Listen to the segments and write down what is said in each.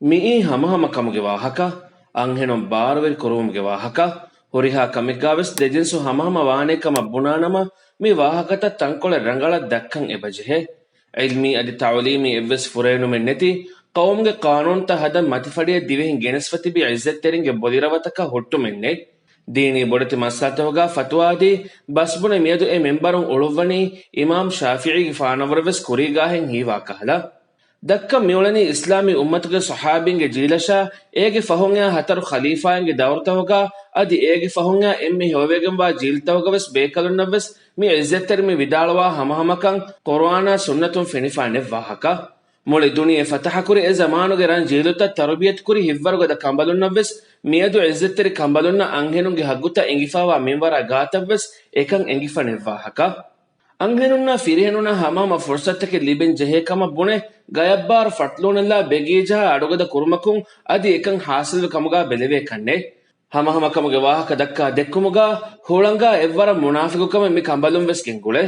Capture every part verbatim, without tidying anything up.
މިއީ ހަމަހަމަ ކަމުގެ ވާހަކަ، އަންހެނުން ބާރުވެރި ކުރުވުމުގެ ވާހަކަ. ހުރިހާ ކަމެއްގާވެސް ދެޖިންސު ހަމަހަމަ ވާނޭ ކަމަށް ބުނާނަމަ، މި ވާހަކަތައް ތަންކޮޅެއް ރަނގަޅަށް ދައްކަން އެބަޖެހޭ. ޢިލްމީ އަދި ތަޢުލީމީ އެއްވެސް ފުރޭނުމެއް ނެތި، ޤައުމުގެ ޤާނޫނުތައް ހަދަން މަތިފަޑިއެއް ދިވެހިން ގެނެސްފަ ތިބި ޢިއްޒަތްތެރިންގެ ބޮލިރަވަތަކަށް ހުއްޓުމެއް ނެތް. ދީނީ ބޮޑެތި މައްސަލަތަކުގާ ފަތުވާދީ، ބަސްބުނެ މިއަދު އެ މިންބަރުން އުޅުއްވަނީ އިމާމް ޝާފިޢީގެފާނަށްވުރެ ވެސް ކުރީގާހެން ހީވާ ކަހަލަ. ދައްކަން މިއުޅެނީ އިސްލާމީ އުއްމަތުގެ ޞަޙާބީންގެ ޖީލަށާ، އޭގެ ފަހުން އެއާ ހަތަރު ޚަލީފާއިންގެ ދައުރުތަކުގާ، އަދި އޭގެ ފަހުން އެއާ އެންމެ ހެޔޮވެގެންވާ ޖީލުތަކުގަވެސް ބޭކަލުންނަށްވެސް މި ޢިއްޒަތްތެރިން މި ވިދާޅުވާ ހަމަހަމަކަން ޤުރުއާނާ ސުންނަތުން ފެނިފާ ނެތް ވާހަކަ. މުޅި ދުނިޔެ ފަތަޙަކުރި އެ ޒަމާނުގެ ރަން ޖީލުތައް ތަރުބިޔަތުކުރި ހިތްވަރުގަދަ ކަނބަލުންނަށްވެސް މިއަދު ޢިއްޒަތްތެރި ކަނބަލުންނަށް އަންހެނުންގެ ހައްގުތައް އެނގިފާވާ މިންވަރާ ގާތަށްވެސް އެކަން އެނގިފަ ނެތް ވާހަކަ. އަންހެނުންނާ ފިރިހެނުންނަށް ހަމަހަމަ ފުރުޞަތުތަކެއް ލިބެން ޖެހޭ ކަމަށް ބުނެ، ގަޔަށްބާރު ފަޓްލޫނެއްލާ ބެގީޖަހާ އަޑުގަދަ ކުރުމަކުން އަދި އެކަން ޙާޞިލުވި ކަމުގާ ބެލެވޭކަށް ނެތް. ހަމަހަމަކަމުގެ ވާހަކަ ދައްކާ ދެއްކުމުގާ ހުޅަނގާ އެއްވަރަށް މުނާފިޤުކަމެއް މި ކަނބަލުން ވެސް ގެންގުޅޭ.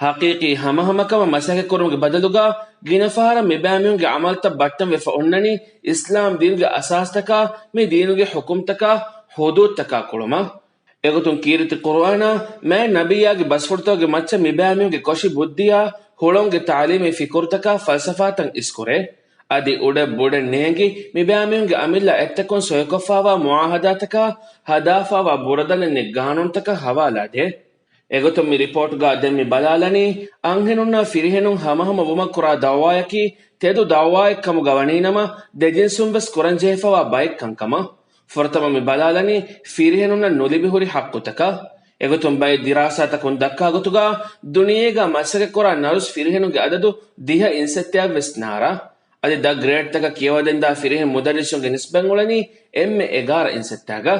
ޙަޤީޤީ ހަމަހަމަކަމަށް މަސައްކަތްކުރުމުގެ ބަދަލުގާ ގިނަ ފަހަރަށް މިބައިމީހުންގެ ޢަމަލުތައް ބައްޓަން ވެފަ އޮންނަނީ އިސްލާމް ދީނުގެ އަސާސްތަކާ، މި ދީނުގެ ޙުކުމްތަކާ، ޙުދޫދުތަކާ ކުޅުމަށް. އެގޮތުން ކީރިތި ޤުރުއާނާ، މާތް ނަބިއްޔާގެ ބަސްފުޅުތަކުގެ މައްޗަށް މިބައިމީހުންގެ ކޮށި ބުއްދިއާ، ހުޅަނގުގެ ތާލީމީ ފިކުރުތަކާ، ފަލްސަފާތައް އިސްކުރޭ. އަދި އުޑެއް ބުޑެއް ނޭނގި، މިބައިމީހުންގެ އަމިއްލަ އަތްތަކުން ސޮއިކޮށްފާވާ މުޢާހަދާތަކާ، ހަދާފާވާ ބުރަދަނެއް ނެތް ގާނޫނުތަކަށް ހަވާލާދޭ. އެގޮތުން މި ރިޕޯޓްގާ ދެން މި ބަލާލަނީ، އަންހެނުންނާ ފިރިހެނުން ހަމަހަމަ ވުމަށް ކުރާ ދަޢުވާޔަކީ ތެދު ދަޢުވާއެއް ކަމުގަ ވަނީނަމަ، ދެޖިންސުން ވެސް ކުރަންޖެހިފަވާ ބައެއް ކަންކަމަށް. ފުރަތަމަ މި ބަލާލަނީ، ފިރިހެނުންނަށް ނުލިބި ހުރި ޙައްޤުތަކަށް. އެގޮތުން ބައެއް ދިރާސާތަކުން ދައްކާ ގޮތުގާ، ދުނިޔޭގާ މަސައްކަތްކުރާ ނަރުސް ފިރިހެނުންގެ އަދަދު ދިހަ އިންސައްތައަށް ވެސް ނާރާ. އަދި ދަށް ގްރޭޑްތަކަށް ކިޔަވަދެންދާ ފިރިހެން މުދައްރިސުންގެ ނިސްބަތް އުޅެނީ އެންމެ އެގާރަ އިންސައްތާގަ.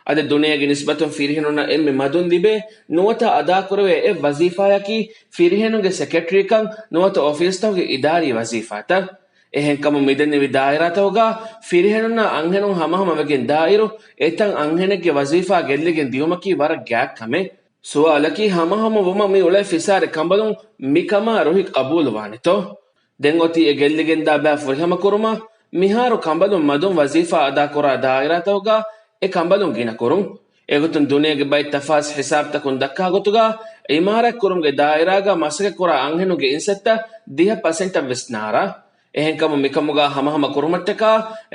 އަދި ދުނިޔޭގެ ނިސްބަތުން ފިރިހެނުންނަށް އެންމެ މަދުން ލިބޭ ނުވަތަ އަދާކުރެވޭ އެއް ވަޒީފާޔަކީ ފިރިހެނުންގެ ސެކްރެޓަރީކަން ނުވަތަ އޮފީސްތަކުގެ އިދާރީ ވަޒީފާތައް. އެހެންކަމުން މިދެންނެވި ދާއިރާތަކުގަ ފިރިހެނުންނާ އަންހެނުން ހަމަހަމަ ވެގެން ދާއިރު، އެތައް އަންހެނެއްގެ ވަޒީފާ ގެއްލިގެން ދިއުމަކީ ވަރަށް ގާތް ކަމެއް. ސުވާލަކީ ހަމަހަމަ ވުމަށް މި އުޅޭ ފިސާރި ކަނބަލުން މިކަމާ ރުހި ޤަބޫލުވާނެތޯ؟ ދެން އޮތީ އެ ގެއްލިގެންދާ ބައި ފުރިހަމަ ކުރުމަށް. މިހާރު ކަނބަލުން މަދުން ވަޒީފާ އަދާކުރާ ދާއިރާތަކުގަ އެ ކަނބަލުން ގިނަ ކުރުން. އެގޮތުން ދުނިޔޭގެ ބައެއް ތަފާސް ހިސާބުތަކުން ދައްކާ ގޮތުގަ، ޢިމާރާތް ކުރުމުގެ ދާއިރާގަ މަސައްކަތްކުރާ އަންހެނުންގެ އިންސައްތަ ދިހަ ޕަސެންޓަށް ވެސް ނާރާ. އެހެންކަމުން މިކަމުގަ ހަމަހަމަ ކުރުމަށްޓަކާ،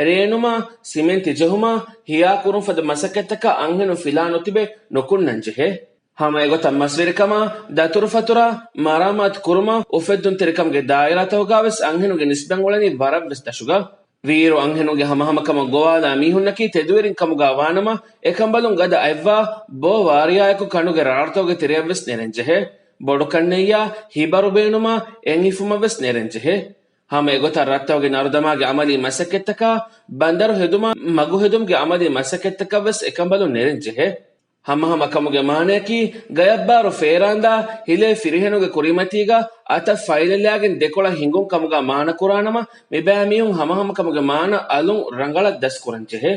ރޭނުމާ، ސިމެންތި ޖެހުމާ، ހިޔާ ކުރުން ފަދަ މަސައްކަތްތަކަށް އަންހެނުން ފިލާ ނުތިބެ ނުކުންނަން ޖެހޭ. ހަމަ އެގޮތަށް މަސްވެރިކަމާ، ދަތުރުފަތުރާ، މަރާމާތު ކުރުމާ، އުފެއްދުންތެރިކަމުގެ ދާއިރާތަކުގަވެސް އަންހެނުންގެ ނިސްބަތް އުޅެނީ ވަރަށްވެސް ދަށުގަ. ވީއިރު އަންހެނުންގެ ހަމަހަމަކަމަށް ގޮވާލާ މީހުންނަކީ ތެދުވެރިން ކަމުގަ ވާނަމަ، އެކަނބަލުން ގަދަ އަތްވާ ބޯ ވާރިޔާއެކު ކަނޑުގެ ރާޅުތަކުގެ ތެރެއަށްވެސް ނެރެންޖެހޭ. ބޮޑުކަންނެއްޔާ، ހިބަރު ބޭނުމާ، އެން ހިފުމަށްވެސް ނެރެންޖެހޭ. ހަމަ އެގޮތަށް ރަށްތަކުގެ ނަރުދަމާގެ އަމަލީ މަސައްކަތްތަކާ، ބަނދަރު ހެދުމާ، މަގު ހެދުމުގެ އަމަލީ މަސައްކަތްތަކަށްވެސް އެކަނބަލުން ނެރެންޖެހޭ. ހަމަހަމަ ކަމުގެ މާނަޔަކީ، ގަޔަށްބާރު ފޭރާންދާ ހިލޭ ފިރިހެނުގެ ކުރިމަތީގަ އަތަށް ފައިލެއްލާގެން ދެކޮޅަށް ހިނގުން ކަމުގަ މާނަކުރާނަމަ، މިބައިމީހުން ހަމަހަމަ ކަމުގެ މާނަ އަލުން ރަނގަޅަށް ދަސްކުރަންޖެހޭ.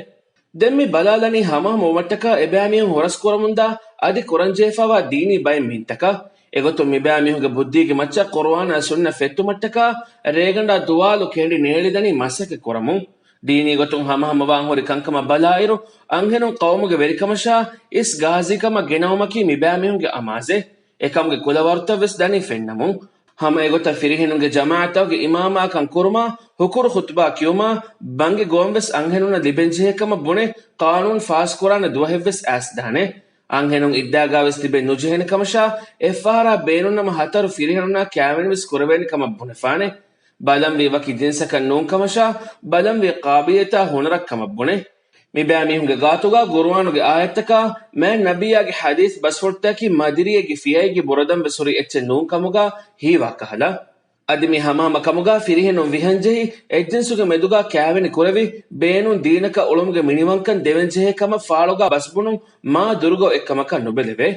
ދެން މި ބަލާލަނީ ހަމަހަމަ ވުމަށްޓަކާ އެބައިމީހުން ހުރަސްކުރަމުންދާ އަދި ކުރަންޖެހިފައިވާ ދީނީ ބައެއް މިންތަކަށް. އެގޮތުން މިބައިމީހުންގެ ބުއްދީގެ މައްޗަށް ޤުރުއާނާ ސުންނަ ފެއްތުމަށްޓަކާ ރޭގަނޑާ ދުވާލު ކެނޑި ނޭޅިދަނީ މަސައްކަތް ކުރަމުން. ދީނީ ގޮތުން ހަމަހަމަވާން ހުރި ކަންކަމަށް ބަލާއިރު، އަންހެނުން ޤައުމުގެ ވެރިކަމަށާ އިސް ގާޒީކަމަށް ގެނައުމަކީ މިބައިމީހުންގެ އަމާޒެއް. އެކަމުގެ ކުލަވަރުތައް ވެސް ދަނީ ފެންނަމުން. ހަމަ އެގޮތަށް ފިރިހެނުންގެ ޖަމާޢަތްތަކުގެ އިމާމާކަން ކުރުމާ، ހުކުރު ޚުތުބާ ކިޔުމާ، ބަންގި ގޮވަން ވެސް އަންހެނުންނަށް ލިބެންޖެހޭ ކަމަށް ބުނެ، ޤާނޫނު ފާސްކުރާނެ ދުވަހެއް ވެސް އައިސްދާނެ. އަންހެނުން އިއްދާގާވެސް ތިބެން ނުޖެހޭނެ ކަމަށާ، އެއްފަހަރާ ބޭނުންނަމަ ހަތަރު ފިރިހެނުންނާ ކާވެނިވެސް ކުރެވޭނެ ކަމަށް ބުނެފާނެ. ބަލަންވީ ވަކި ޖިންސަކަށް ނޫން ކަމަށާ، ބަލަންވީ ޤާބިލިއްޔަތާ ހުނަރަށް ކަމަށް ބުނެ. މިބައިމީހުންގެ ގާތުގާ ޤުރުއާނުގެ އާޔަތްތަކާ، މާތް ނަބިއްޔާގެ ޙަދީޘް ބަސްފުޅުތަކަކީ މަދިރިއެއްގެ ފިޔައެއްގެ ބުރަދަން ވެސް ހުރި އެއްޗެއް ނޫން ކަމުގާ ހީވާ ކަހަލަ. އަދި މި ހަމަހަމަ ކަމުގާ ފިރިހެނުން ވިހަންޖެހި، އެއްޖިންސުގެ މެދުގާ ކާވެނި ކުރެވި، ބޭނުން ދީނަކަށް އުޅުމުގެ މިނިވަންކަން ދެވެންޖެހޭ ކަމަށް ފާޅުގާ ބަސްބުނުން މާ ދުރުގަ އޮތްކަމަކަށް ނުބެލެވޭ.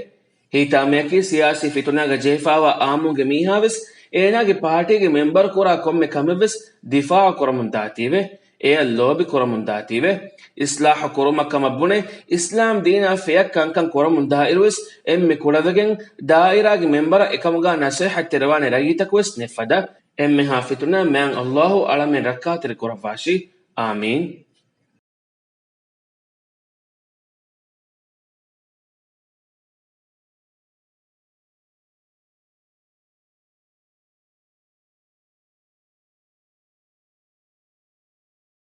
ހިތާމަޔަކީ ސިޔާސީ ފިތުނާގަ ޖެހިފާވާ އާއްމުންގެ މީހާވެސް، އޭނާގެ ޕާޓީގެ މެމްބަރު ކުރާ ކޮންމެ ކަމެއްވެސް ދިފާޢު ކުރަމުން ދާތީވެ، އެޔަށް ލޯބި ކުރަމުން ދާތީވެ، އިޞްލާޙު ކުރުމަށް ކަމަށް ބުނެ، އިސްލާމް ދީނާ ފެޔަށް ކަންކަން ކުރަމުން ދާއިރުވެސް، އެންމެ ކުޑަވެގެން ދާއިރާގެ މެމްބަރަށް އެކަމުގާ ނަޞޭޙަތް ތެރެވާނެ ރައްޔިތަކުވެސް ނެތްފަދަ. އެންމެހާ ފިތުނާ މާތް ﷲ އަޅަމެން ރައްކާތެރި ކުރައްވާށި. އާމީން.